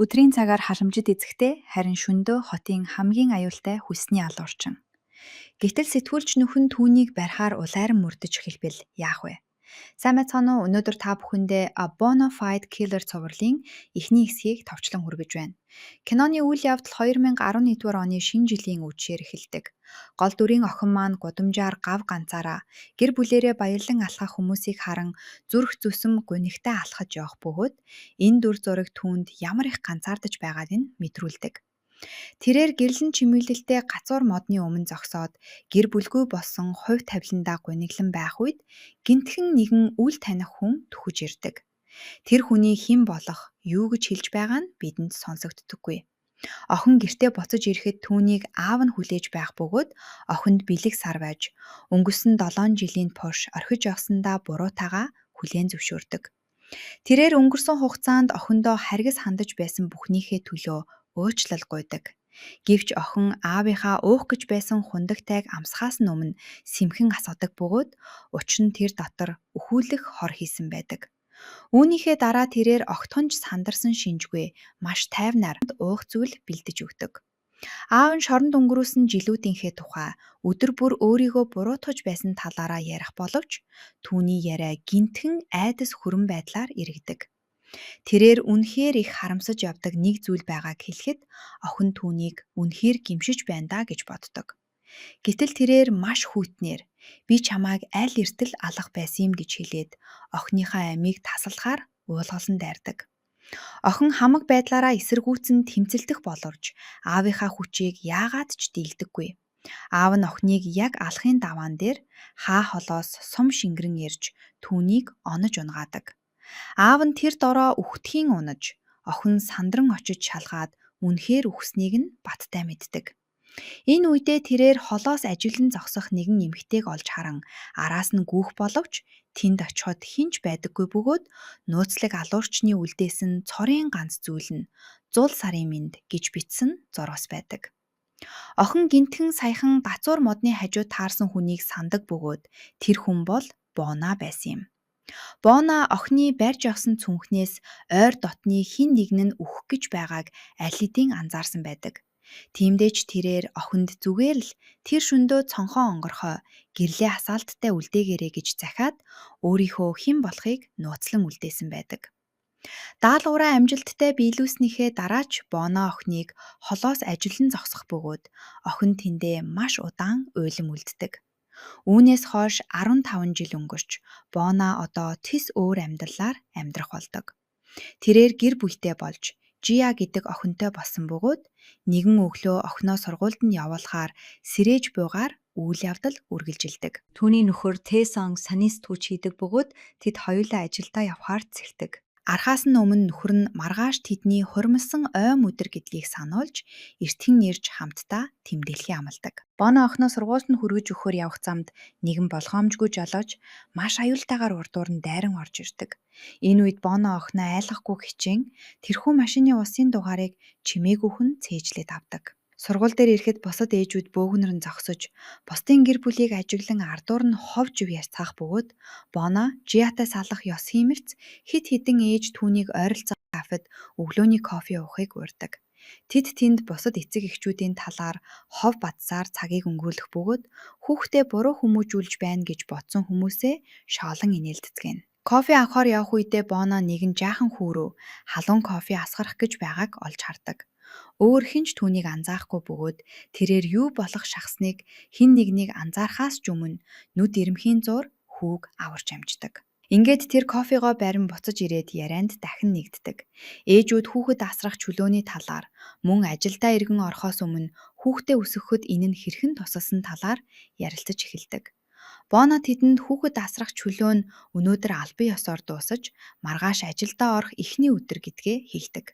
Өдрийн цагаар халамжид эзэгтэй, харин шөнөдөө хотын хамгийн аюултай хөлсний алуурчин. Гэтэл сэтгүүлч нөхөн түүнийг барихаар улайран мөрдөж эхэлбэл яах вэ? Сайн байцгаана уу? Өнөөдөр та бүхэндээ A Bona Fide Killer цувралын эхний хэсгийг товчлон хүргэж байна. Киноны үйл явдал 2011 оны шинэ жилийн үдшээр эхэлдэг. Гол дүрийн охин маань гудамжаар гав ганцаараа гэр бүлээрээ баярлан алхах хүмүүсийг харан зүрх зүсэм гунигтай алхаж явах бөгөөд энэ дүр зураг түүнд ямар их ганцаардаж байгааг нь мэдрүүлдэг. Тэрээр гэрлэн чимэглэлтэй гацуур модны өмнө зогсоод гэр бүлгүй болсон хувь тавиландаа гуниглан байх үед гэнэтхэн нэгэн үл таних хүн түхэж ирдэг. Тэр хүний хэн болох, юу гэж хэлж байгаа нь бидэнд сонсогддоггүй. Охин гэртээ буцаж ирэхэд түүнийг аав нь хүлээж байх бөгөөд охинд бэлэг сар байж өнгөрсөн 7 жилийн турш орхиж явсандаа буруутайгаа хүлээн зөвшөөрдөг. Тэрээр өнгөрсөн хугацаанд охиндоо харгас хандаж байсан бүхнийхээ төлөө уучлал гуйдаг. Гэвч охин аавынхаа уух гэж байсан хундагтайг амсахаас нь өмнө сэмхэн асгадаг бөгөөд учир нь тэр дотор өхүүлэх хор хийсэн байдаг. Үүнийхээ дараа тэрээр огтхон ч сандарсан шинжгүй маш тайвнаар уух зүйл бэлдэж өгдөг. Аав нь шоронд өнгөрүүлсэн жилүүдийнхээ тухай өдөр бүр өөрийгөө буруутгаж байсан талаараа ярих боловч түүний яриа гэнэтхэн айдас хүрэн байдлаар эргэдэг. Тэрээр үнэхээр их харамсаж явдаг нэг зүйл байгааг хэлэхэд охин түүнийг үнэхээр гэмшиж байна даа гэж боддог. Гэтэл тэрээр маш хүйтнээр би чамайг аль эртэл алах байсан юм гэж хэлээд охиныхоо амийг тасалхаар уулгалан дайрдаг. Охин хамаг байдлаараа эсэргүүцэн тэмцэлдэх боловч аавынхаа хүчийг яагаад ч дийлдэггүй. Аав нь охиныг яг алахын даваан дээр хаа холоос сум шингэрэн ирж түүнийг онож унагаадаг. Аав нь тэр дороо үхтхийн унаж, охин сандран очиж шалгаад үнэхээр үхсэнийг нь баттай мэддэг. Энэ үедээ тэрээр холоос ажиллан зогсох нэгэн эмэгтэйг олж харан араас нь гүйх боловч тэнд очиход хэн ч байдаггүй бөгөөд нууцлаг алуурчны үлдээсэн цорын ганц зүйл нь зул сарын мэнд гэж бичсэн зурвас байдаг. Охин гэнэтхэн саяхан гацуур модны хажууд таарсан хүнийг санадаг бөгөөд тэр хүн бол Бона байсан юм. Бона охины барьж явсан цүнхнээс ойр дотны хэн нэгэн нь үхэх гэж байгааг аль хэдийн анзаарсан байдаг. Тиймдээ ч тэрээр охинд зүгээр л тэр шөнөдөө цонхоо онгорхой гэрлээ асаалттай үлдээгээрэй гэж захиад өөрийнхөө хэн болохыг нууцлан үлдээсэн байдаг. Даалгавраа амжилттай биелүүлснийхээ дараа ч Боно охиныг холоос ажиллан зогсох бөгөөд охин тэндээ маш удаан уйлан үлддэг. Үүнээс хойш 15 жил өнгөрч Бона одоо тэс өөр амьдралаар амьдрах болдог. Тэрээр гэр бүлтэй болж Жиа гэдэг охинтой болсон бөгөөд нэгэн өглөө охиноо сургуульд нь явуулахаар сэрээж буйгаар үйл явдал үргэлжилдэг. Түүний нөхөр Тэсон саний сэтгүүлч хийдэг бөгөөд тэд хоёулаа ажилдаа явахаар цэлдэг. Архаас нь өмнө нөхөр нь маргааш тэдний хуримласан ойм өдөр гэдгийг сануулж эртхэн ирж хамтдаа тэмдэглэхийг амладаг. Боно охиноо сургуульд нь хүргэж өгөхөөр явах замд нэгэн болгоомжгүй жолооч маш аюултайгаар урдуур нь дайран орж ирдэг. Энэ үед Боно охиноо айлгахгүй хичээн тэрхүү машины усын дугаарыг чимээгүйхэн цээжлээд авдаг. Сургууль дээр ирэхэд бусад ээжүүд бөөгнөрөн зогсож, бусдын гэр бүлийг ажиглан ардуур нь хов жив ярьцгаах бөгөөд Боно Жиатай салах ёс хиймэрц хэд хэдэн ээж түүнийг ойролцоогоо кафед өглөөний кофе уухыг урьдаг. Тэд тэнд бусад эцэг эхчүүдийн талаар хов бадсаар цагийг өнгөрүүлэх бөгөөд хүүхдээ буруу хүмүүжүүлж байна гэж бодсон хүмүүсээ шоолон инээлдэцгээнэ. Кофе авахаар явах үедээ Боно нэгэн жаахан хүү рүү халуун кофе асгарах гэж байгааг олж хардаг. Өөр хэн ч түүнийг анзаарахгүй бөгөөд тэрээр юу болох шахсныг хэн нэгнийг анзаарахаас ч өмнө нүд ирмхийн зуур хүүг аварч амждаг. Ингээд тэр кофегоо барин буцаж ирээд ярианд дахин нэгддэг. Ээжүүд хүүхэд асрах чөлөөний талаар, мөн ажилдаа эргэн орохоос өмнө хүүхдээ өсгөхөд энэ нь хэрхэн тусалсан талаар ярилцаж эхэлдэг. Боно тэдэнд хүүхэд асрах чөлөө нь өнөөдөр албан ёсоор дуусаж, маргааш ажилдаа орох эхний өдөр гэдгээ хэлдэг.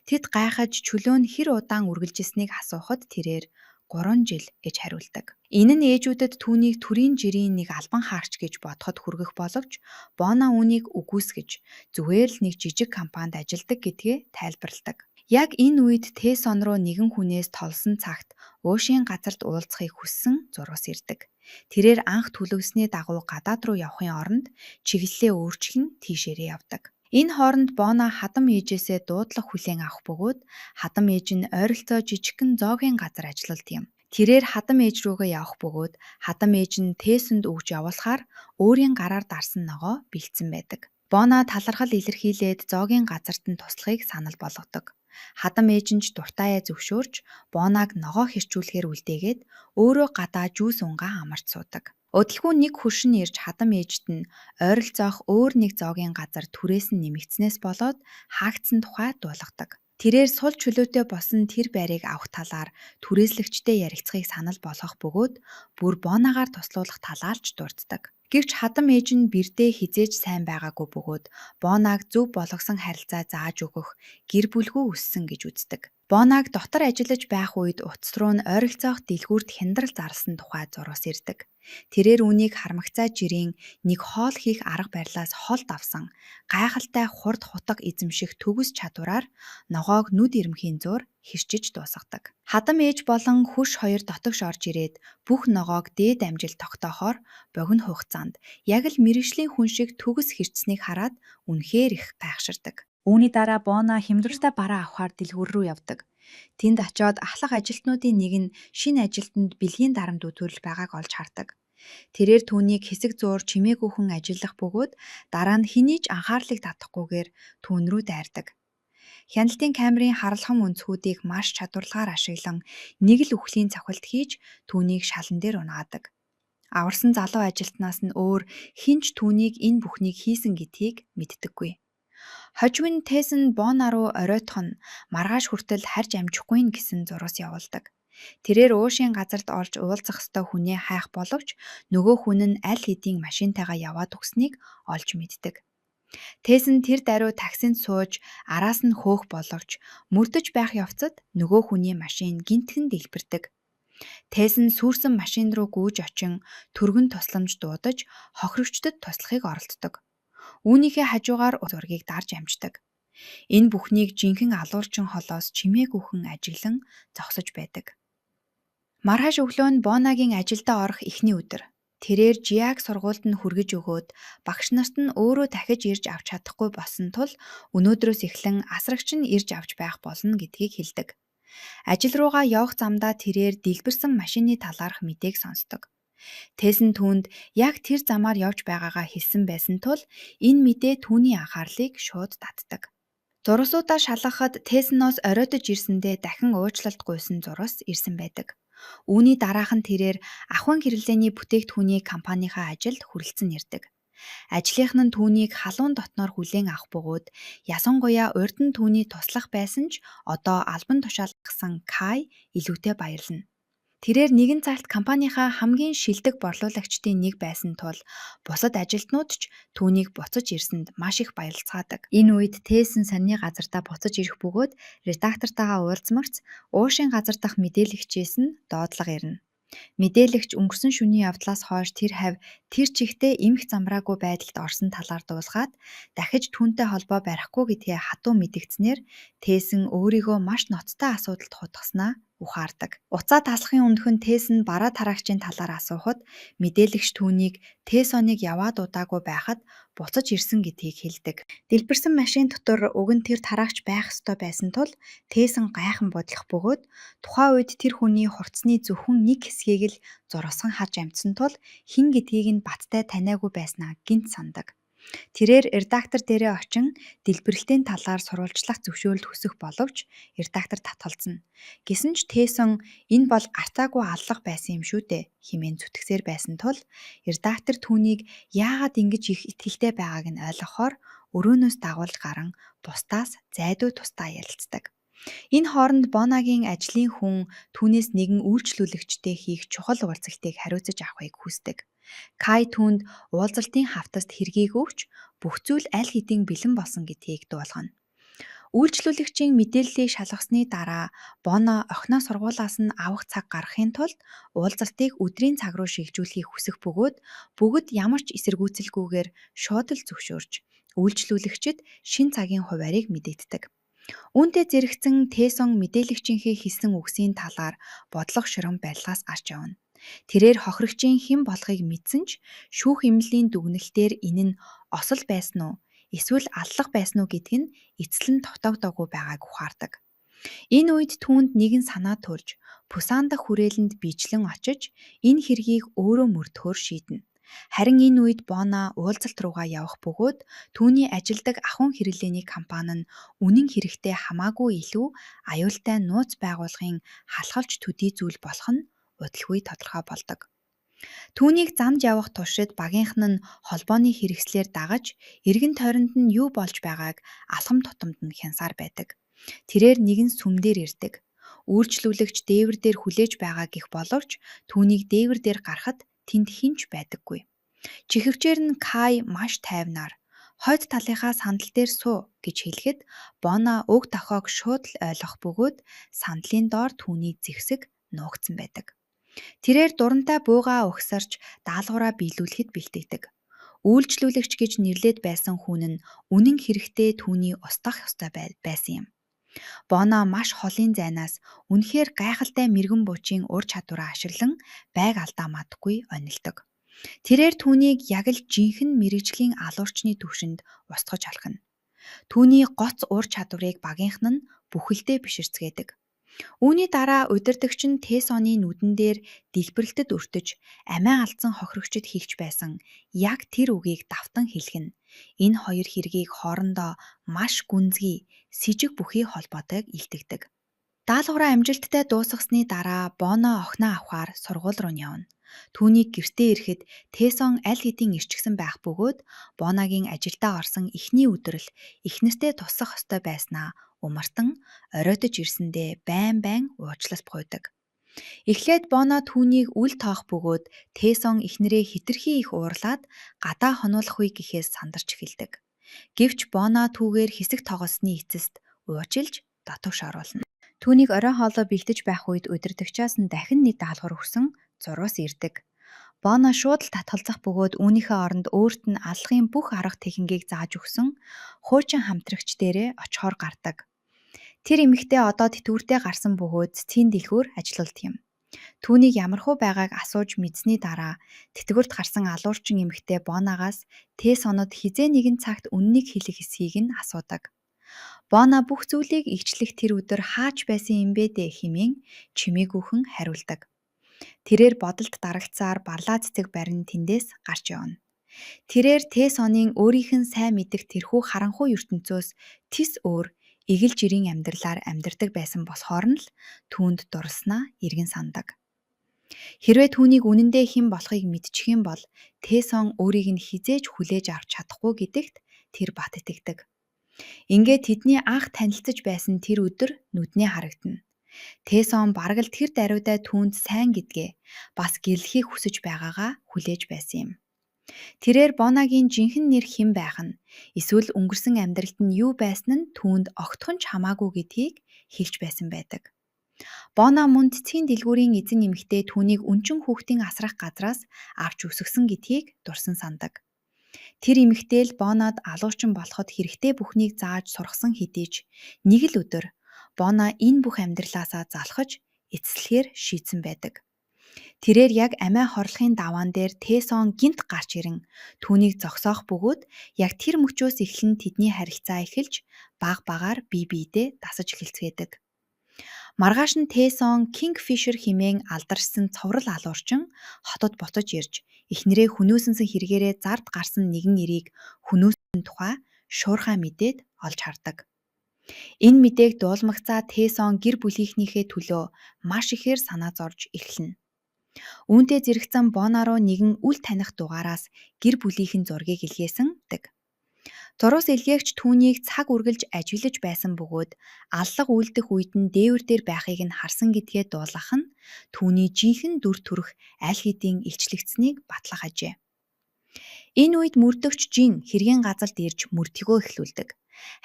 Тэд гайхаж чөлөө нь хэр удаан үргэлжилснийг асуухад тэрээр 3 жил гэж хариулдаг. Энэ нь ээжүүдэд түүнийг төрийн жирийн нэг албан хаарч гэж бодоход хүргэх боловч Бона үүнийг үгүйсгэж зүгээр л нэг жижиг компанид ажилладаг гэдгээ тайлбарладаг. Яг энэ үед Тэсон руу нэгэн хүнээс толсон цагт уушийн газарт уулзахыг хүссэн зурвас ирдэг. Тэрээр анх төлөвлөсний дагуу гадаад руу явахын оронд чиглэлээ өөрчлөн тийшээрээ явдаг. Энэ хооронд Бона хадам ээжээсээ дуудлага хүлээн авах бөгөөд хадам ээж нь ойролцоо жижигхэн зоогийн газар ажилладаг юм. Тэрээр хадам ээж рүүгээ явах бөгөөд хадам ээж нь Тэсэнд өгж явуулахаар өөрийн гараар дарсан ногоо бэлдсэн байдаг. Бона талархал илэрхийлээд зоогийн газарт нь туслахыг санал болгодог. Хадам ээж нь ч дуртайя зөвшөөрч Бонаг ногоо хэрчүүлэхээр үлдээгээд өөрөө гадаа жүүс унгаа амарч суудаг. Удалгүй нэг хөршин ирж хадам ээжд нь ойролцоох өөр нэг зоогийн газар түрээс нь нэмэгдсэнээс болоод хаагдсан тухай дуулгадаг. Тэрээр сул чөлөөтэй болсон тэр байрыг авах талаар түрээслэгчтэй ярилцахыг санал болгох бөгөөд бүр Бонагаар туслуулах талаар ч дурддаг. Гэвч хадам ээж нь бэрдээ хэзээ ч сайн байгаагүй бөгөөд Бонаг зөв болгосон харилцаа зааж өгөх гэр бүлгүй өссөн гэж үздэг. Бонаг дотор ажиллаж байх үед утас руу нь ойролцоох дэлгүүрт хяндрал зарласан тухай зурвас ирдэг. Тэрээр үүнийг харамгацай жирийн нэг хоол хийх арга барилаас хол давсан гайхалтай хурд хутга эзэмших төгс чадвараар ногоог нүд ирмхийн зуур хэрчиж дуусгадаг. Хадам ээж болон хөрш хоёр дотогш орж ирээд бүх ногоог дээд амжилт тогтоохоор богино хугацаанд яг л мэргэжлийн хүн шиг төгс хэрчсэнийг хараад үнэхээр их гайхширдаг. Үүний дараа Бона хямдралтай бараа авахаар дэлгүүр рүү явдаг. Тэнд очиод ахлах ажилтнуудын нэг нь шинэ ажилтнанд бэлгийн дарамт үзүүлж байгааг олж хардаг. Тэрээр түүнийг хэсэг зуур чимээгүйхэн ажиллах бөгөөд дараа нь хэний ч анхаарлыг татахгүйгээр түүн рүү дайрдаг. Хяналтын камерын харалхам өнцгүүдийг маш чадварлагаар ашиглан нэг л үхлийн цохилт хийж түүнийг шалан дээр унаадаг. Аварсан залуу ажилтнаас нь өөр хэн ч түүнийг энэ бүхнийг хийсэн гэдгийг мэддэггүй. Хожим нь Тэсэн Бона руу оройтох нь маргааш хүртэл харж амжихгүй нь гэсэн зурвас явуулдаг. Тэрээр уушийн газарт олж уулзах ёстой хүнээ хайх боловч нөгөө хүн нь аль хэдийн машинтайгаа яваад өгснийг олж мэддэг. Тэсэн тэр даруй таксинд сууж араас нь хөөх боловч мөрдөж байх явцад нөгөө хүний машин гэнэтхэн дэлбэрдэг. Тэсэн сүйрсэн машин руу гүйж очин түргэн тусламж дуудаж хохирогчдод туслахыг оролддог. Үүнийхээ хажуугаар зургийг дарж амждаг. Энэ бүхнийг жинхэнэ алуурчин холоос чимээгүйхэн ажиглан зогсож байдаг. Маргааш өглөө нь Бонагийн ажилдаа орох эхний өдөр. Тэрээр Жиаг сургуульд нь хүргэж өгөөд багш нарт нь өөрөө дахиж ирж авч чадахгүй болсон тул өнөөдрөөс эхлэн асрагч нь ирж авч байх болно гэдгийг хэлдэг. Ажил руугаа явах замдаа тэрээр дэлбэрсэн машины талаарх мэдээг сонсдог. Тэсэн түүнд яг тэр замаар явж байгаагаа хэлсэн байсан тул энэ мэдээ түүний анхаарлыг шууд татдаг. Зурвасуудаа шалгахад Тэсноос оройтож ирсэндээ дахин уучлалт гуйсан зурвас ирсэн байдаг. Үүний дараахан тэрээр ахуйн хэрэглээний бүтээгдэхүүний компанийнхаа ажилд хүрэлцэн ирдэг. Ажлынх нь түүнийг халуун дотноор хүлээн авах бөгөөд ялангуяа урд нь түүний туслах байсан ч одоо албан тушаалгасан Кай илүүтэй баярлана. Тэрээр нэгэн цагт компанийнхаа хамгийн шилдэг борлуулагчдын нэг байсан тул бусад ажилтнууд ч түүнийг буцаж ирсэнд маш их баярлацгаадаг. Энэ үед Тэсэн сонины газартаа буцаж ирэх бөгөөд редактортойгоо уулзмагц уушийн газар дахь мэдээлэгчээс нь доодлого ирнэ. Мэдээлэгч өнгөрсөн шөнийн явдлаас хойш тэр хавь тэр чигтээ эмх замбраагүй байдалд орсон талаар дуулгаад дахиж түүнтэй холбоо барихгүй гэдгээ хатуу мэдэгдсэнээр Тэсэн өөрийгөө маш ноцтой асуудалд хутгаснаа ухаардаг. Утсаа таслахын өмнөхөн Тэсэн бараа тараагчийн талаар асуухад мэдээлэгч түүнийг Тэсоныг яваад удаагүй байхад буцаж ирсэн гэдгийг хэлдэг. Дэлбэрсэн машин дотор уг нь тэр тараагч байх ёстой байсан тул Тэсэн гайхан бодлох бөгөөд тухайн үед тэр хүний хурцны зөвхөн нэг хэсгийг л зурвасхан харж амжсан тул хэн гэдгийг нь баттай таниагүй байснаа гэнэт санадаг. Тэрээр редактор дээрээ очин дэлбэрэлтийн талаар сурвалжлах зөвшөөрөл хүсэх боловч редактор татгалзана. Гэсэн ч Тэсэн энэ бол гарцаагүй аллах байсан юм шүү дээ хэмээн зүтгэсээр байсан тул редактор түүнийг яагаад ингэж их итгэлтэй байгааг нь ойлгохоор өрөөнөөс дагуулж гаран бусдаас зайдуу тусдаа ярилцдаг. Энэ хооронд Бонагийн ажлын хүн түүнээс нэгэн үйлчлүүлэгчтэй хийх чухал уулзалтыг хариуцаж авахыг хүсдэг. Кай түүнд уулзалтын хавтаст хэргийг өгч бүх зүйл аль хэдийн бэлэн болсон гэдгийг дуулгана. Үйлчлүүлэгчийн мэдээллийг шалгасны дараа Боно охиноо сургуулиас нь авах цаг гаргахын тулд уулзалтыг өдрийн цаг руу шилжүүлэхийг хүсэх бөгөөд бүгд ямар ч эсэргүүцэлгүйгээр шууд л зөвшөөрч үйлчлүүлэгчид шинэ цагийн хуваарийг мэдэгддэг. Үүнтэй зэрэгцэн Тэсон мэдээлэгчийнхээ хэлсэн үгсийн талаар бодлого ширам барилгаас гарч явна. Тэрээр хохирогчийн хэн болохыг мэдсэн ч шүүх эмнэлгийн дүгнэлтээр энэ нь осол байсан уу? эсвэл аллах байсан уу гэдг нь эцэл нь тогтоогдоогүй байгааг ухаардаг. Энэ үед түүнд нэгэн санаа төрж, Пусан дахь хүрээлэнд биечлэн очиж энэ хэргийг өөрөө мөрдөхөөр шийднэ. Харин энэ үед Бона уулзалт руугаа явах бөгөөд түүний ажилдаг ахуйн хэрэглээний компани нь үнэн хэрэгтээ хамаагүй илүү аюултай нууц байгууллагын халахалч төдий зүйл болох нь удалгүй тодорхой болдог. Түүнийг замд явах туршид багийнхан нь холбооны хэрэгслээр дагаж, эргэн тойронд нь юу болж байгааг алхам тутамд нь хянсаар байдаг. Тэрээр нэгэн сүм дээр ирдэг. Үйлчлүүлэгч дээвэр дээр хүлээж байгаа гэх боловч түүнийг дээвэр дээр гарахад тэнд хэн ч байдаггүй. Чихэвчээр нь Кай маш тайвнаар "Хойд талынхаа сандал дээр суу" гэж хэлэхэд Бона уг дохиог шууд л ойлгох бөгөөд сандлын доор түүний зэвсэг нуугдсан байдаг. Тэрээр дурантай буугаа угсарч даалгавраа биелүүлэхэд бэлтгэдэг. Үйлчлүүлэгч гэж нэрлээд байсан хүн нь үнэн хэрэгтээ түүний устгах ёстой байсан юм. Бона маш холын зайнаас үнэхээр гайхалтай мэргэн буучийн ур чадвараа ашиглан байг алдаа мадаггүй онилдог. Тэрээр түүнийг яг л жинхэнэ мэргэжлийн алуурчны түвшинд устгаж алхана. Түүний гоц ур чадварыг багийнхан нь бүхэлдээ биширцгээдэг. Үүний дараа удирдагч нь Тэсоны нүдэн дээр дэлбэрэлтэд өртөж амиа алдсан хохирогчид хэлж байсан яг тэр үгийг давтан хэлэх нь энэ хоёр хэргийг хоорондоо маш гүнзгий, сэжиг бүхий холбоотойг илтгэдэг. Даалгавраа амжилттай дуусгасны дараа Боно охиноо авахаар сургууль руу нь явна. Түүнийг гэртээ ирэхэд Тэсон аль хэдийн ирчихсэн байх бөгөөд Бонагийн ажилдаа орсон эхний өдөр л эхнэртээ туслах ёстой байснаа умартан оройтож ирсэндээ байн байн уучлалт гуйдаг. Эхлээд Боно түүнийг үл тоох бөгөөд Тэсон эхнэрээ хэтэрхий их уурлаад гадаа хонуулах үе гэхээс сандарч эхэлдэг. Гэвч Боно түүгээр хэсэг тоглосны эцэст уучлж дотогш оруулна. Түүнийг оройн хоолоо бэлдэж байх үед удирдагчаас нь дахин нэг даалгавар өгсөн зурвас ирдэг. Боно шууд л татгалзах бөгөөд үүнийхээ оронд өөрт нь аллахын бүх арга техникийг зааж өгсөн хуучин хамтрагч дээрээ очихоор гардаг. Тэр эмэгтэй одоо тэтгэвртээ гарсан бөгөөд цэцгийн дэлгүүр ажилтдаг юм. Түүнийг ямархуу байгааг асууж мэдсэний дараа тэтгэврт гарсан алуурчин эмэгтэй Бонагаас Тэсонод хэзээ нэгэн цагт үнэнийг хэлэх эсхийг нь асуудаг. Бона бүх зүйлийг илчлэх тэр өдөр хаач байсан юм бэ дээ хэмээн чимээгүйхэн хариулдаг. Тэрээр бодолд дарагдсаар барлаа цэцэг барин тэндээс гарч явна. Тэрээр Тэсонын өөрийнх нь сайн мэдэх тэрхүү харанхуй ертөнцөөс тис өөр эгэл жирийн амьдралаар амьдардаг байсан болохоор нь л түүнд дурласнаа эргэн санадаг. Хэрвээ түүнийг үнэндээ хэн болохыг мэдчих юм бол Тэсон өөрийг нь хэзээ ч хүлээж авч чадахгүй гэдэгт тэр бат итгэдэг. Ингээд тэдний анх танилцаж байсан тэр өдөр нүднээ харагдана. Тэсон бараг л тэр даруйдаа түүнд сайн гэдгээ бас гэрлэхийг хүсэж байгаагаа хүлээж байсан юм. Тэрээр Бонагийн жинхэнэ нэр хэн байх нь эсвэл өнгөрсөн амьдралд нь юу байсан нь түүнд огтхон ч хамаагүй гэдгийг хэлж байсан байдаг. Бона мөн цэцгийн дэлгүүрийн эзэн эмэгтэй түүнийг өнчин хүүхдийн асрах газраас авч өсгөсөн гэдгийг дурсан санадаг. Тэр эмэгтэй л Бонад алуурчин болоход хэрэгтэй бүхнийг зааж сургасан хэдий ч нэг л өдөр Бона энэ бүх амьдралаасаа залхаж эцэслэхээр шийдсэн байдаг. Тэрээр яг амиа хорлохын даваан дээр Тэсон гэнэт гарч ирэн түүнийг зогсоох бөгөөд яг тэр мөчөөс эхлэн тэдний харилцаа эхэлж бага багаар бие биедээ дасаж эхэлцгээдэг. Маргааш нь Тэсон Кингфишер хэмээн алдаршсан цоврал алуурчин хотод буцаж ирж эхнэрээ хүнөөсөнсөн хэрэгээрээ зард гарсан нэгэн эрийг хүнөөсөн тухай шуурхай мэдээд олж хардаг. Энэ мэдээг дуулмагцаа Тэсон гэр бүлийнхнийхээ төлөө маш ихээр санаа зорж эхэлнэ. Үүнтэй зэрэгцэн Бона руу нэгэн үл таних дугаараас гэр бүлийнх нь зургийг илгээсэн дэг. Зурвас илгээгч түүнийг цаг үргэлж ажиглаж байсан бөгөөд аллага үлдэх үед нь дээвэр дээр байхыг нь харсан гэдгээ дуулгах нь түүний жинхэнэ дүр төрх аль хэдийн илчлэгдсэнийг батлах ажээ. Энэ үед мөрдөгч Жин хэргийн газарт ирж мөрдөгөө эхлүүлдэг.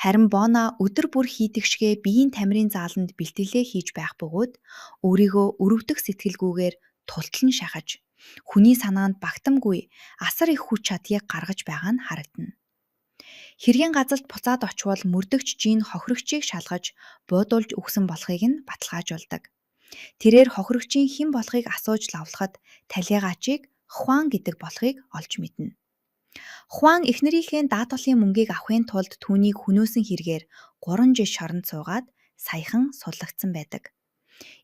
Харин Бона өдөр бүр хийдэг шигээ биеийн тамирын зааланд бэлтгэлээ хийж байх бөгөөд өөрийгөө өрөвдөх сэтгэлгүйгээр тултлан шахаж хүний санаанд багтамгүй асар их хүч чадлыг гаргаж байгаа нь харагдана. Хэргийн газарт буцаад очвол мөрдөгч Жин хохирогчийг шалгаж буудуулж өгсөн болохыг нь баталгаажуулдаг. Тэрээр хохирогчийн хэн болохыг асууж лавлахад талийгаачийг Хуан гэдэг болохыг олж мэднэ. Хуан эхнэрийнхээ даатгалын мөнгийг авахын тулд түүнийг хөнөөсөн хэрэгээр 3 жил шоронд суугаад саяхан суллагдсан байдаг.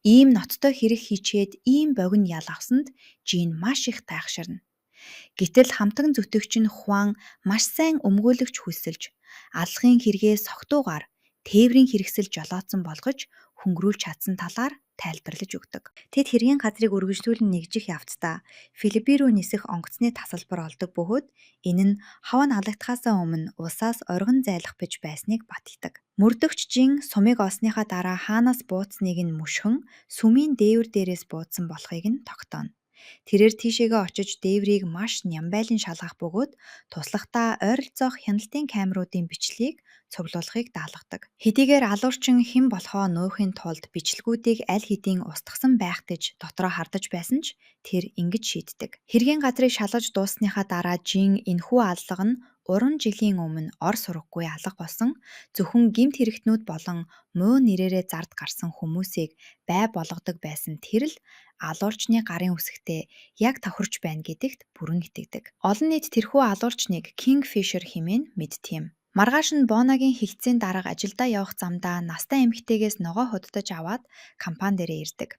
Ийм ноцтой хэрэг хийчээд ийм богино ял авсанд Жин маш их тайхширна. Гэтэл хамтан зүтгэгч нь Хуан маш сайн өмгөөлөгч хөлсөлж, аллахын хэрэгээ согтуугаар тээврийн хэрэгсэл жолоодсон болгож хөнгөрүүлж чадсан талаар тайлбарлаж өгдөг. Тэд хэргийн газрыг үргэлжлүүлэн нэгжих явцдаа Филиппи рүү нисэх онгоцны тасалбар олдог бөгөөд энэ нь хав нь алагдахаасаа өмнө улсаас оргин зайлах гэж байсныг баталдаг. Мөрдөгч Жин сумыг олсныхаа дараа хаанаас бууцныг нь мөшгөн сүмийн дээвэр дээрээс буудсан болохыг нь тогтооно. Тэрээр тийшээгээ очиж дээврийг маш нямбайлан шалгах бөгөөд туслахдаа ойролцоох хяналтын камеруудын бичлэгийг цуглуулахыг даалгадаг. Хэдийгээр алуурчин хэн болохоо нуухын тулд бичлэгүүдийг аль хэдийн устгасан байх гэж дотроо хардаж байсан ч тэр ингэж шийддэг. Хэргийн газрыг шалгаж дууссаныхаа дараа Жин энэхүү аллага нь 3 жилийн өмнө ор сураггүй алга болсон зөвхөн гэмт хэрэгтнүүд болон муу нэрээрээ зард гарсан хүмүүсийг бай болгодог байсан тэр л алуурчны гарын үсэгтээ яг тохирч байна гэдэгт бүрэн итгэдэг. Олон нийт тэрхүү алуурчныг Kingfisher хэмээн мэддэг юм. Маргааш нь Бонагийн хэлтсийн дарга ажилдаа явах замдаа настай эмэгтэйгээс ногоо худалдаж аваад компани дээрээ ирдэг.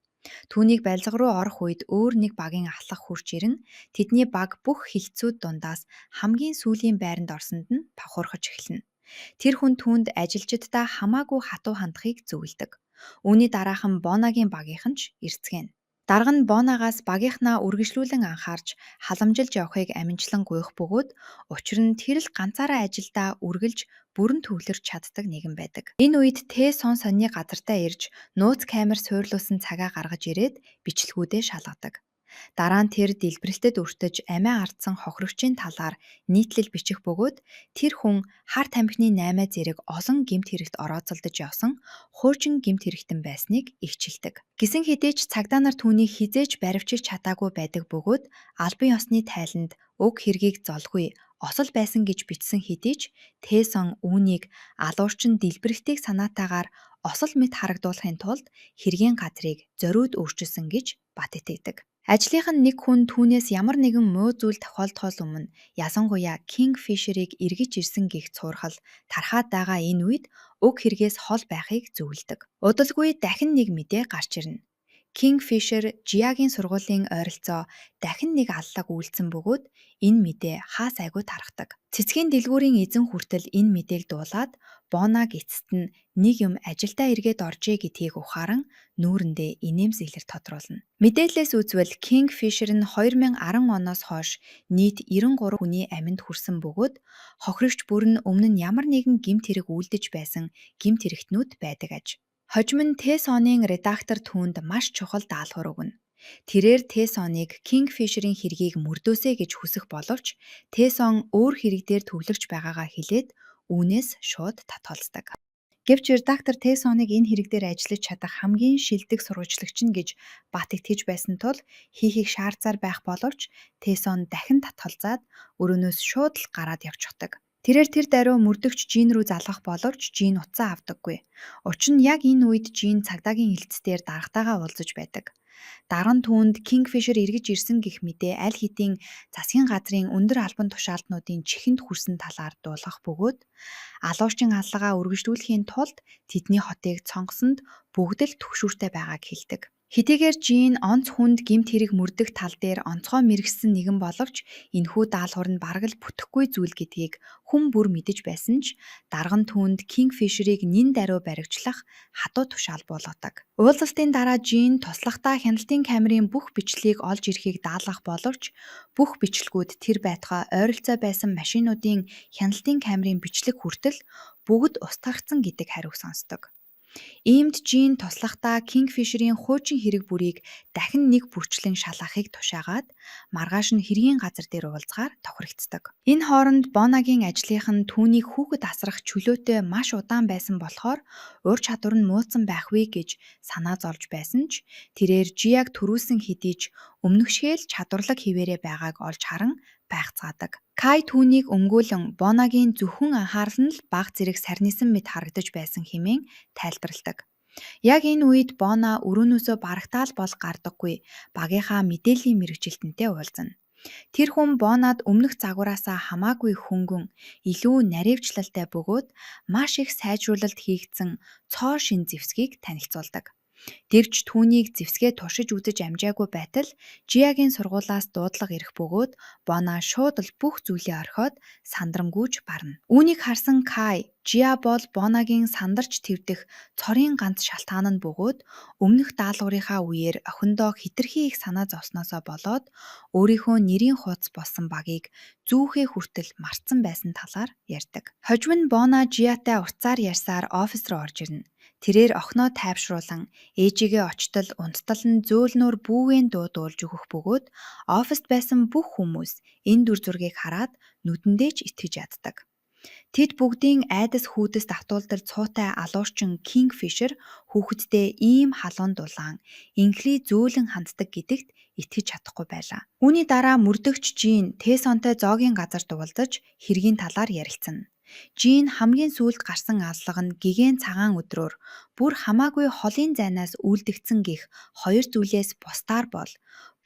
Түүнийг барилга руу орох үед өөр нэг багийн ахлах хурж ирэн тэдний баг бүх хэлтсүүд дундаас хамгийн сүүлийн байранд орсонд нь павхуурхаж эхэлнэ. Тэр хүн түүнд ажилчиддаа хамаагүй хатуу хандахыг зөвлөдөг. Үүний дараахан Бонагийн багийнхан ч ирцгээнэ. Дарга нь Бонагаас багийнхнаа үргэлжлүүлэн анхаарч халамжилж явахыг аминчлан гуйх бөгөөд учир нь тэр л ганцаараа ажилдаа үргэлж бүрэн төвлөрч чаддаг нэгэн байдаг. Энэ үед Тэ сон сонины газартаа ирж нууц камер суурлуулсан цагаа гаргаж ирээд бичлэгүүдээ шалгадаг. Дараа нь тэр дэлбэрэлтэд өртөж амиа алдсан хохирогчийн талаар нийтлэл бичих бөгөөд тэр хүн хар тамхины 8 зэрэг олон гэмт хэрэгт орооцолдож явсан хуучин гэмт хэрэгтэн байсныг эгчилдэг. Гэсэн хэдий ч цагдаа нар түүнийг хэзээ ч баривчилж чадаагүй байдаг бөгөөд албан ёсны тайланд уг хэргийг золгүй осол байсан гэж бичсэн хэдий ч Тэсон үүнийг алуурчин дэлбэрэлтийг санаатаагаар осол мэт харагдуулахын тулд хэргийн газрыг зориуд өөрчилсөн гэж бат итгэдэг. Ажлынх нь нэг хүн түүнээс ямар нэгэн муу зүйл тохиолдохоос өмнө ялангуяа Kingfisher-ыг эргэж ирсэн гэх цуурхал тархаад байгаа энэ үед уг хэрэгээс хол байхыг зөвлөдөг. Удалгүй дахин нэг мэдээ гарч ирнэ. Kingfisher Жиагийн сургуулийн ойролцоо дахин нэг аллаг үйлдсэн бөгөөд энэ мэдээ хаа сайгүй тархдаг. Цэцгийн дэлгүүрийн эзэн хүртэл энэ мэдээг дуулаад Бонаг эцэст нь нэг юм ажилдаа эргээд оржээ гэдгийг ухааран нүүрэндээ инээмсэглэр тодруулна. Мэдээллээс үзвэл Kingfisher нь 2010 оноос хойш нийт 93 хүний амьд хүрсэн бөгөөд хохирогч бүр нь өмнө нь ямар нэгэн гэмт хэрэг үйлдэж байсан гэмт хэрэгтнүүд байдаг аж. Хожим нь Тэсонын редактор түүнд маш чухал даалгавар өгнө. Тэрээр Тэсоныг Kingfisher-ийн хэргийг мөрдөөсэй гэж хүсэх боловч Тэсон өөр хэрэг дээр төвлөрч байгаагаа хэлээд үүнээс шууд татгалздаг. Гэвч редактор Тэсоныг энэ хэрэг дээр ажиллаж чадах хамгийн шилдэг сурвалжлагч нь гэж бат итгэж байсан тул хийхийг шаардсаар байх боловч Тэсон дахин татгалзаад өрөөнөөс шууд л гараад явчихдаг. Тэрээр тэр даруй мөрдөгч Жин рүү залгах боловч Жин утсаа авдаггүй. Учир нь яг энэ үед Жин цагдаагийн хэлтс дээр даргатайгаа уулзаж байдаг. Дарга нь түүнд Kingfisher эргэж ирсэн гэх мэдээ аль хэдийн засгийн газрын өндөр албан тушаалтнуудын чихэнд хүрсэн талаар дуулгах бөгөөд алуурчин аллагаа үргэлжлүүлэхийн тулд тэдний хотыг цонгосонд бүгд л түгшүүртэй байгааг хэлдэг. Хэдийгээр Жин онц хүнд гэмт хэрэг мөрдөх тал дээр онцгой мэргэшсэн нэгэн боловч энэхүү даалгавар нь бараг л бүтэхгүй зүйл гэдгийг хүн бүр мэдэж байсан ч дарга нь түүнд Kingfisher-ыг нэн даруй баривчлах хатуу тушаал буулгадаг. Уулзалтын дараа Жин туслахдаа хяналтын камерын бүх бичлэгийг олж ирэхийг даалгах боловч бүх бичлэгүүд тэр байтугай ойролцоо байсан машинуудын хяналтын камерын бичлэг хүртэл бүгд устгагдсан гэдэг хариуг сонсдог. Иймд Жин туслахдаа Kingfisher-ийн хуучин хэрэг бүрийг дахин нэг бүрчлэн шалгахыг тушаагаад маргааш нь хэргийн газар дээр уулзахаар тохиролцдог. Энэ хооронд Бонагийн ажлынх нь түүнийг хүүхэд асрах чөлөөтэй маш удаан байсан болохоор ур чадвар нь мууцсан байх вэ гэж санаа зовж байсан ч тэрээр Жиаг түрүүлсэн хэдий ч өмнөхшгөө л чадварлаг хэвээрээ байгааг олж харан байхцгаадаг. Кай түүнийг өмгөөлөн Бонагийн зөвхөн анхаарал нь л бага зэрэг сарнисан мэт харагдаж байсан хэмээн тайлбарладаг. Яг энэ үед Бона өрөөнөөсөө барагтаал бол гардаггүй багийнхаа мэдээллийн мэргэжилтэнтэй уулзна. Тэр хүн Бонад өмнөх загвараасаа хамаагүй хөнгөн, илүү наривчлалтай бөгөөд маш их сайжруулалт хийгдсэн цоо шинэ зэвсгийг танилцуулдаг. Гэвч түүнийг зэвсгээ туршиж үзэж амжаагүй байтал Жиагийн сургуулиас дуудлага ирэх бөгөөд Бона шууд л бүх зүйлээ орхиод сандрангүйж барна. Үүнийг харсан Кай Жиа бол Бонагийн сандарч твдэх цорын ганц шалтгаан нь бөгөөд өмнөх даалгаврынхаа үеэр охиндоо хэтэрхий их санаа зовсноосоо болоод өөрийнхөө нэрийн хуудас болсон багийг зүүхээ хүртэл мартсан байсан талаар ярьдаг. Хожим нь Бона Жиатай утсаар ярьсаар офис руу орж ирнэ. Тэрээр охиноо тайвшруулан ээжигээ очтол унттал нь зөөлнөөр бүүгийн дуу дуулж өгөх бөгөөд оффист байсан бүх хүмүүс энэ дүр зургийг хараад нүдэндээ ч итгэж яддаг. Тэд бүгдийн айдас хүйдэс давтуулдал цуутай алуурчин Kingfisher хүүхэддээ ийм халуун дулаан, инхлий зөөлөн ханддаг гэдэгт итгэж чадахгүй байлаа. Үүний дараа мөрдөгч Жин Тэсонтой зоогийн газар дуулдаж хэргийн талаар ярилцана. Жин хамгийн сүүлд гарсан аллага нь гэгээн цагаан өдрөөр бүр хамаагүй холын зайнаас үлдэгдсэн гэх хоёр зүйлээс бусдаар бол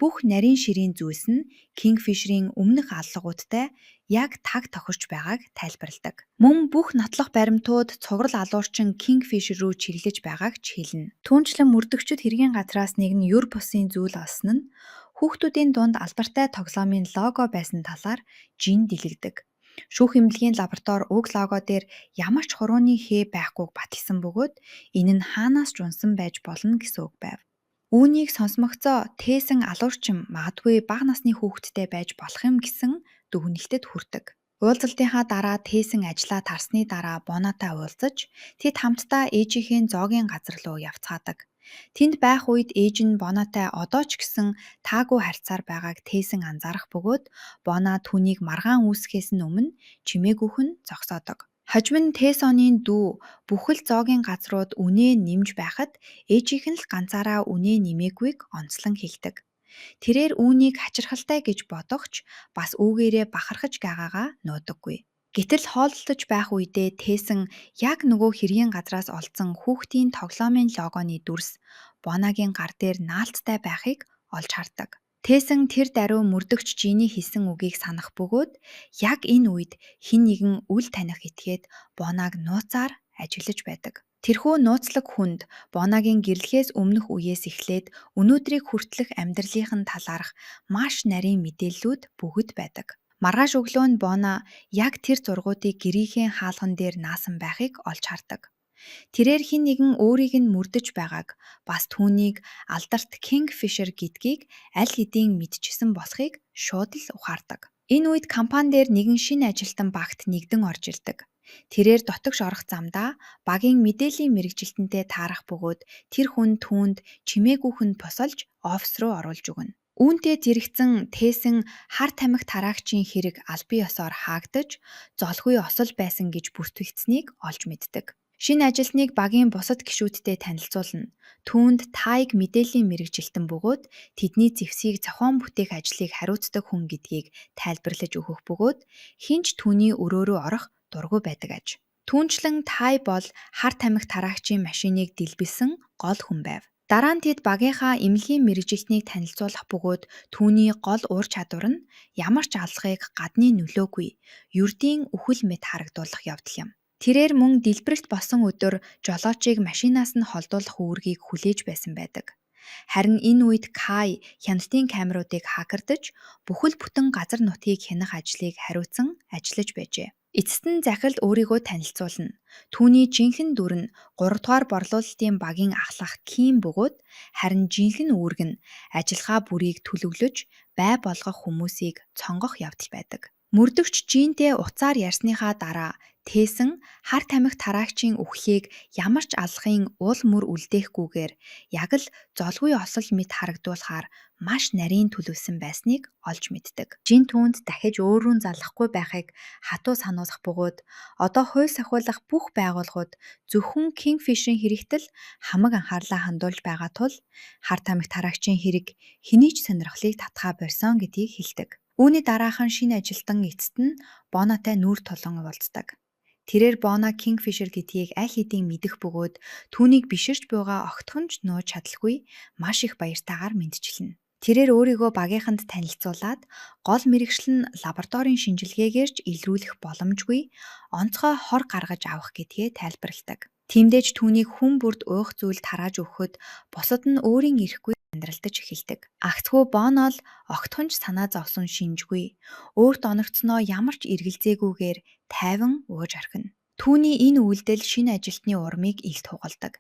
бүх нарийн ширийн зүйлс нь Kingfisher-ийн өмнөх аллагуудтай яг таг тохирч байгааг тайлбарладаг. Мөн бүх нотлох баримтууд цуврал алуурчин Kingfisher рүү чиглэж байгааг ч хэлнэ. Түүнчлэн мөрдөгчид хэргийн газраас нэг нь юр бусын зүйл олсон нь хүүхдүүдийн дунд алдартай тоглоомын лого байсан талаар Жин дэлгэдэг. Шүүх эмнэлгийн лаборатори уг лого дээр ямар ч хурууны хээ байхгүйг баталсан бөгөөд энэ нь хаанаас ч унсан байж болно гэсэн үг байв. Үүнийг сонсмогцоо Тэсэн алуурчин магадгүй бага насны хүүхэдтэй байж болох юм гэсэн дүгнэлтэд хүрдэг. Уулзалтынхаа дараа Тэсэн ажлаа тарсны дараа Бонатай уулзаж тэд хамтдаа ээжийнхээ зоогийн газар руу явцгаадаг. Тэнд байх үед ээж нь Бонатай одоо ч гэсэн таагүй харьцаар байгааг Тэсэн анзаарах бөгөөд Бона түүнийг маргаан үүсгэхээс нь өмнө чимээгүйх нь зогсоодог. Хожим нь Тэсоны дүү бүхэл зоогийн газрууд үнээ нэмж байхад ээжийнх нь л ганцаараа үнээ нэмээгүйг онцлон хэлдэг. Тэрээр үүнийг хачирхалтай гэж бодох ч бас үүгээрээ бахархаж байгаагаа нуудаггүй. Гэтэл хооллолдож байх үедээ Тэсэн яг нөгөө хэргийн газраас олдсон хүүхдийн тоглоомын логоны дүрс Бонагийн гар дээр наалттай байхыг олж хардаг. Тэсэн тэр даруй мөрдөгч Жиний хэлсэн үгийг санах бөгөөд яг энэ үед хэн нэгэн үл таних этгээд Бонаг нууцаар ажиглаж байдаг. Тэрхүү нууцлаг хүнд Бонагийн гэрлэхээс өмнөх үеэс эхлээд өнөөдрийг хүртэлх амьдралынх нь талаарх маш нарийн мэдээллүүд бүгд байдаг. Маргааш өглөө нь Бона яг тэр зургуудыг гэрийнхээ хаалган дээр наасан байхыг олж хардаг. Тэрээр хэн нэгэн өөрийг нь мөрдөж байгааг бас түүнийг алдарт Kingfisher гэдгийг аль хэдийн мэдчихсэн болохыг шууд л ухаардаг. Энэ үед компани дээр нэгэн шинэ ажилтан багт нэгдэн орж ирдэг. Тэрээр дотогш орох замдаа багийн мэдээллийн мэргэжилтэнтэй таарах бөгөөд тэр хүн түүнд чимээгүйхэн босолж офис руу оруулж өгнө. Үүнтэй зэрэгцэн Тэсэн хар тамхи тараагчийн хэрэг албан ёсоор хаагдаж, золгүй осол байсан гэж бүртгэгдсэнийг олж мэддэг. Шинэ ажилтныг багийн бусад гишүүдтэй танилцуулна. Түүнд Тайг мэдээллийн мэргэжилтэн бөгөөд тэдний зэвсгийг зохион бүтээх ажлыг хариуцдаг хүн гэдгийг тайлбарлаж өгөх бөгөөд хэн ч түүний өрөө рүү орох дургүй байдаг аж. Түүнчлэн Тай бол хар тамхи тараагчийн машиныг дэлбэлсэн гол хүн байв. Дараа нь тэд багийнхаа эмнэлгийн мэргэжилтнийг танилцуулах бөгөөд түүний гол ур чадвар нь ямар ч аллагыг гадны нөлөөгүй, ердийн үхэл мэт харагдуулах явдал юм. Тэрээр мөн дэлбэрэлт болсон өдөр жолоочийг машинаас нь холдуулах үүргийг хүлээж байсан байдаг. Харин энэ үед Кай хяналтын камеруудыг хакердаж, бүхэл бүтэн газар нутгийг хянах ажлыг хариуцсан ажиллаж байжээ. Эцэст нь захиралд өөрийгөө танилцуулна. Түүний жинхэнэ дүр нь 3 дугаар борлуулалтын багийн ахлах Ким бөгөөд харин жинхэнэ үүрэг нь ажиллагаа бүрийг төлөвлөж, бай болгох хүмүүсийг цонгох явдал байдаг. Мөрдөгч Жинтэй утсаар ярьсныхаа дараа Тэсэн хар тамхи тараагчийн үхлийг ямар ч аллахын уул мөр үлдээхгүйгээр яг л золгүй осол мэт харагдуулахаар маш нарийн төлөвлөсөн байсныг олж мэддэг. Жин түүнд дахиж өөрөөр залахгүй байхыг хатуу сануулах бөгөөд одоо хууль сахиулах бүх байгууллагууд зөвхөн Kingfisher-ийн хэрэгт л хамаг анхаарлаа хандуулж байгаа тул хар тамхи тараагчийн хэрэг хэний ч сонирхлыг татахаа больсон гэдгийг хэлдэг. Үүний дараахан шинэ ажилтан эцэст нь Бонатай нүүр тулан уулздаг. Тэрээр Бона Kingfisher гэдгийг аль хэдийн мэдэх бөгөөд түүнийг биширч буйгаа огтхон ч нууж чадалгүй маш их баяртайгаар мэндчилнэ. Тэрээр өөрийгөө багийнханд танилцуулаад гол мэргэжил нь лабораторийн шинжилгээгээр ч илрүүлэх боломжгүй онцгой хор гаргаж авах гэдгээ тайлбарладаг. Тиймдээ ч түүнийг хүн бүрд уух зүйл тарааж өгөхөд бусад нь өөрийн эрхгүй амьдралдаж эхэлдэг. Агцгүй Боно л огтхон ч санаа зовсон шинжгүй. Өөрт оногдсноо ямар ч эргэлзээгүйгээр тайван ууж орхино. Түүний энэ үйлдэл шинэ ажилтны урмыг илт хугалдаг.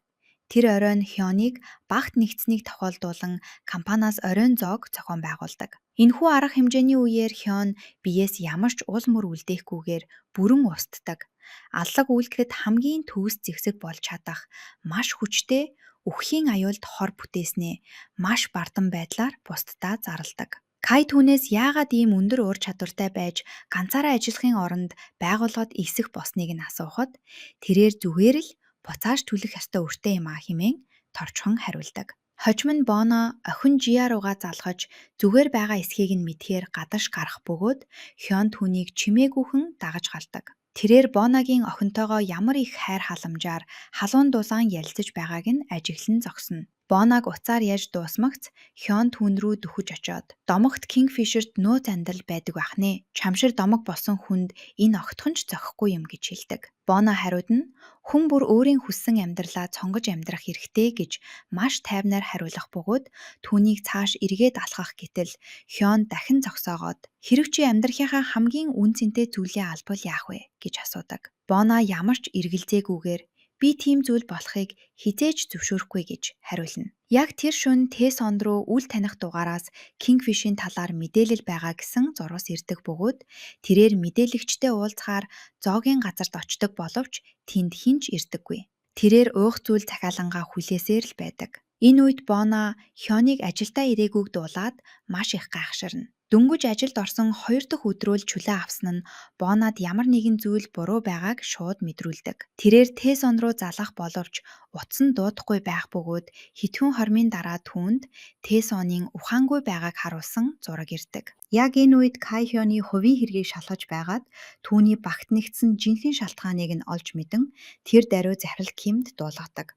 Тэр оройн Хёныг багт нэгдсэнийг тохиолдуулан компаниас оройн зоог зохион байгуулдаг. Энэхүү арга хэмжээний үеэр Хён биеэс ямар ч ул мөр үлдээхгүйгээр бүрэн устдаг. Аллаг үйлдэхэд хамгийн төгс зэвсэг болж чадах маш хүчтэй үхлийн аюулд хор бүтээснээ маш бардан байдлаар бусддаа зарладаг. Кай түүнээс яагаад ийм өндөр ур чадвартай байж ганцаараа ажиллахын оронд байгууллагад элсэх болсныг нь асуухад тэрээр зүгээр л буцааж түлэх ёстой өртэй юм аа хэмээн торчхон хариулдаг. Хожим нь Боно охин Жиа руугаа залгаж зүгээр байгаа эсхийг нь мэдхээр гадагш гарах бөгөөд Хён түүнийг чимээгүйхэн дагаж гардаг. Тэрээр Боногийн охинтойгоо ямар их хайр халамжаар халуун дулаан ярилцаж байгааг нь ажиглан зогсно. Боног утсаар яаж дуусмагц Хён түүн рүү дөхөж очоод домогт Kingfisher-т нууц амьдрал байдаг байх нэ. Чамшир домог болсон хүнд энэ огтхон ч зохихгүй юм гэж хэлдэг. Боно хариуд нь хүн бүр өөрийн хүссэн амьдралаа цонгож амьдрах эрхтэй гэж маш тайвнаар хариулах бөгөөд түүнийг цааш эргээд алхах гэтэл Хён дахин зогсоогоод хэрв чи амьдрахынхаа хамгийн үн цэнтэй зүйлээ алдвал яах вэ гэж асуудаг. Боно ямар ч эргэлзээгүйгээр би тийм зүйл болохыг хэзээ ч зөвшөөрөхгүй гэж хариулна. Яг тэр шөнө Тэсон руу үл таних дугаараас Kingfish-ийн талаар мэдээлэл байгаа гэсэн зурвас ирдэг бөгөөд тэрээр мэдээлэгчтэй уулзахаар зоогийн газарт очдог боловч тэнд хэн ч ирдэггүй. Тэрээр уух зүйл захиалангаа хүлээсээр л байдаг. Энэ үед Бона Хёныг ажилдаа ирээгүйг дуулаад маш их гайхширна. Дөнгөж ажилд орсон хоёр дахь өдрөө л чөлөө авсан нь Бонад ямар нэгэн зүйл буруу байгааг шууд мэдрүүлдэг. Тэрээр Тэсон руу залгах боловч утас нь дуудахгүй байх бөгөөд хэдхэн хормын дараа түүнд Тэсонын ухаангүй байгааг харуулсан зураг ирдэг. Яг энэ үед Кай Хёны хувийн хэргийг шалгаж байгаад түүний багт нэгдсэн жинхэнэ шалтгааныг нь олж мэдэн тэр даруй захирал Кимд дуулгадаг.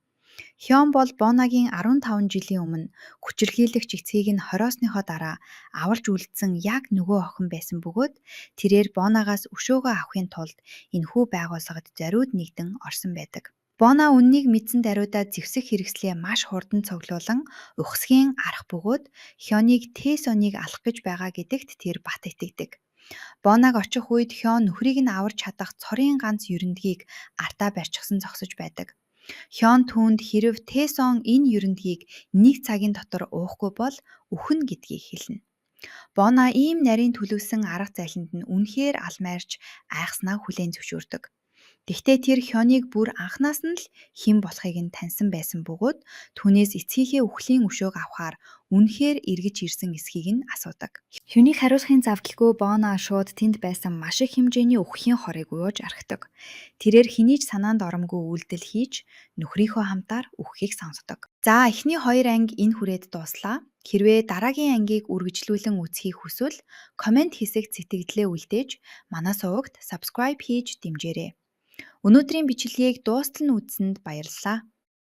Хён бол Бонагийн 15 жилийн өмнө хүчирхийлэгч эцгийг нь хориосныхоо дараа аварч үлдсэн яг нөгөө охин байсан бөгөөд тэрээр Бонагаас өшөөгөө авахын тулд энэхүү байгууллагад зориуд нэгдэн орсон байдаг. Бона үннийг мэдсэн даруйдаа зэвсэг хэрэгслээ маш хурдан цуглуулан ухсхийн арах бөгөөд Хёныг Тэсоныг алах гэж байгаа гэдэгт тэр бат итгэдэг. Бонаг очих үед Хён нөхрийг нь аварч чадах цорын ганц ерөндгийг артаа барьчихсан зогсож байдаг. Хён түүнд хэрв Тэсон энэ ерөндгийг нэг цагийн дотор уухгүй бол үхнэ гэдгийг хэлнэ. Бона ийм нарийн төлөвлөсөн арга зайланд нь үнэхээр алмайрч айхснаа хүлээн зөвшөөрдөг. Гэхдээ тэр Хёныг бүр анханаас нь л хэн болохыг нь таньсан байсан бөгөөд түүнээс эцгийнхээ үхлийн өшөөг авахаар үнэхээр эргэж ирсэн эсхийг нь асуудаг. Хёныг хариулахын завдалгүй Бона шууд тэнд байсан маш их хэмжээний үхлийн хорыг ууж орхидог. Тэрээр хэний ч санаанд оромгүй үйлдэл хийж нөхрийнхөө хамтаар үхэхийг сонгодог. За эхний хоёр анги энэ хүрээд дууслаа. Хэрвээ дараагийн ангийг үргэлжлүүлэн үзэхийг хүсвэл коммент хэсэгт сэтгэгдлээ үлдээж манай сувагт subscribe хийж дэмжээрэй. Өнөөдрийн бичлэгийг дуустал нь үзсэнд баярлалаа.